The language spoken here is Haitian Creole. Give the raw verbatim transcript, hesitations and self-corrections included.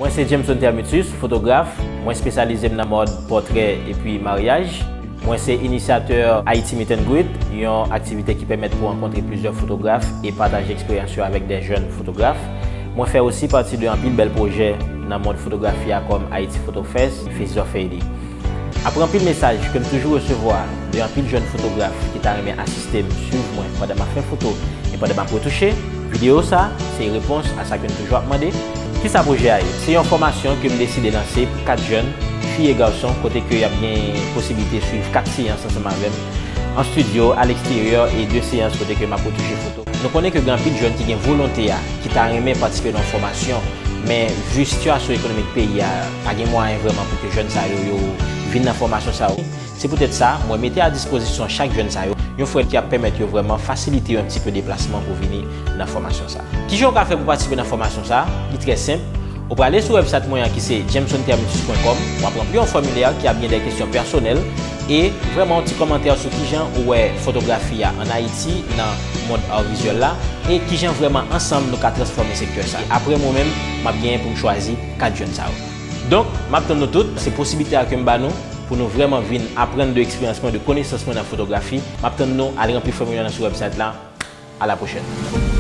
Mwen se Jameson Termitus, fotograf. Mwen espesyalize m nan mòd, pòtrè epi maryaj. Mwen se inisyatè Haiti Meet and Greet, yon aktivite ki pèmèt pou rankontre plizyè fotograf e pataje eksperyans yo avèk de jèn fotograf. Mwen fè osi pati de anpil bèl pwojè nan mond fotografi a, kòm Haiti Photo Fest, Festival Feydi. Apre anpil mesaj ke m toujou resevwa de anpil jèn fotograf ki ta renmen asiste m, swiv mwen pandan m ap fè foto e pandan m ap retouche, videyo sa se repons a sa ke n toujou ap mande. Kisa pwojè a ye? Se yon fòmasyon ke m deside lanse pou kat jèn, fi e gason, kote ke y ap gen posiblite swiv kat seyans ansanm avè m, an estidyo, aleksteryè, e de seyans kote ke m ap retouche foto. Nou konnen ke gen anpil jèn ki gen volonte a, ki ta renmen patisipe nan fòmasyon, men vi sitiyasyon ekonomik peyi a, pa gen mwayen vrèman pou ke jèn sa yo, yo vin nan fòmasyon sa yo. Se poutèt sa, mwen mete a dispozisyon chak jèn sa yo yon frè ki ap pèmèt yo vrèman fasilite yo yon ti pe deplasman pou vini nan fòmasyon sa. Kijan w ka fè pou patisipe nan fòmasyon sa? Li trè senp. Ou prale sou website mwen an ki se jameson termitus pwen kòm, w ap ranpli yon fòmilè ki ap gen de kesyon pèsonèl e vrèman yon ti kòmantè sou kijan ou wè fotografi a ann Ayiti nan mond art vizyèl la e kijan vrèman ansanm nou ka transfòme sektè sa. E apre mwen menm, m ap genyen pou m chwazi kat jèn sa yo. Donk, m ap tann nou tout, se posiblite a ke m ba nou pou nou vrèman vin aprann de eksperyans mwen, de konesans mwen nan fotografi. M ap tann nou, al ranpli fòmilè nan sou website la. A la pwochèn.